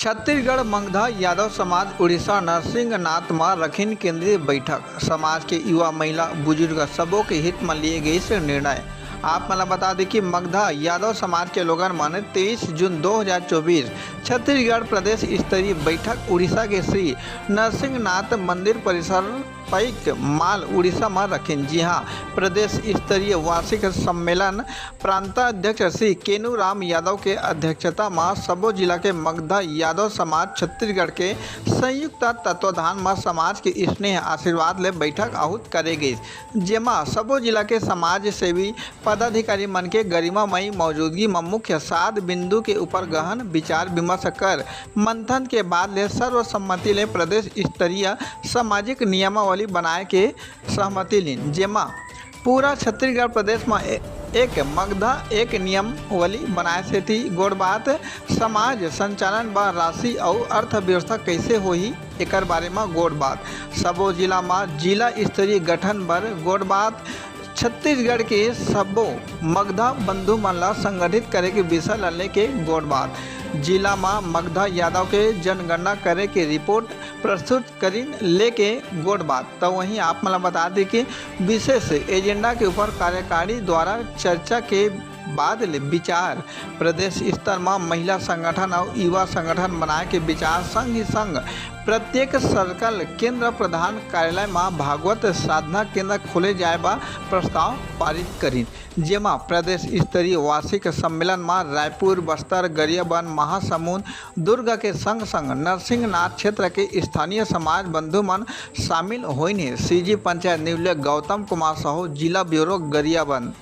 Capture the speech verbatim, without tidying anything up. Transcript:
छत्तीसगढ़ मगधा यादव समाज उड़ीसा नरसिंहनाथ म रखिन केंद्रीय बैठक, समाज के युवा, महिला, बुजुर्ग सबो के हित म लिए गइस निर्णय। आप मन ल बता दें कि मगधा यादव समाज के लोगन मन तेईस जून दो हज़ार चौबीस छत्तीसगढ़ प्रदेश स्तरीय बैठक उड़ीसा के श्री नरसिंहनाथ मंदिर परिसर पैक माल उड़ीसा म रखिन, जिहां प्रदेश स्तरीय वार्षिक सम्मेलन प्रांताध्यक्ष श्री केनू राम यादव के अध्यक्षता म सबो जिला के मगधा यादव समाज छत्तीसगढ़ के संयुक्त तत्वाधान म समाज के स्नेह आशीर्वाद ले बैठक आहूत करे गइस, जेमा सबो जिला के समाज सेवी पदाधिकारी मन के गरिमामयी मौजूदगी म मुख्य सात बिंदु के ऊपर गहन विचार विमर्श कर मंथन के बाद ले सर्वसम्मति ले प्रदेश स्तरीय सामाजिक नियमावली बनाए के सहमति लीन, जेमा पूरा छत्तीसगढ़ प्रदेश म ए-, एक मगधा एक नियमावली बनाए सेती गोठ बात, समाज संचालन बर राशि अउ अर्थव्यवस्था कइसे होही, एकर बारे म गोठ बात। सबो जिला म जिला स्तरीय गठन बर गोठ बात। छत्तीसगढ़ के सबो मगधा बंधु मन ला संगठित करे के विषय ला लेके गोठ बात। जिला म मगधा यादव के जनगणना करे के रिपोर्ट प्रस्तुत करिन लेके गोठ बात। त वहीं आप मन ला बता दें कि विशेष एजेंडा के ऊपर कार्यकारी द्वारा चर्चा के बाद ले विचार, प्रदेश स्तर म महिला संगठन अउ युवा संगठन बनाए के विचार, संग ही संग प्रत्येक सर्कल केंद्र प्रधान कार्यालय म भागवत साधना केंद्र खोले जाए बर प्रस्ताव पारित करिन, जेमा प्रदेश स्तरीय वार्षिक सम्मेलन म रायपुर, बस्तर, गरियाबंद, महासमुंद, दुर्ग के संग संग नरसिंहनाथ क्षेत्र के स्थानीय समाज बंधु मन शामिल होइन हे। सीजी पंचायत न्यूज ले गौतम कुमार साहू, जिला ब्यूरो, गरियाबंद।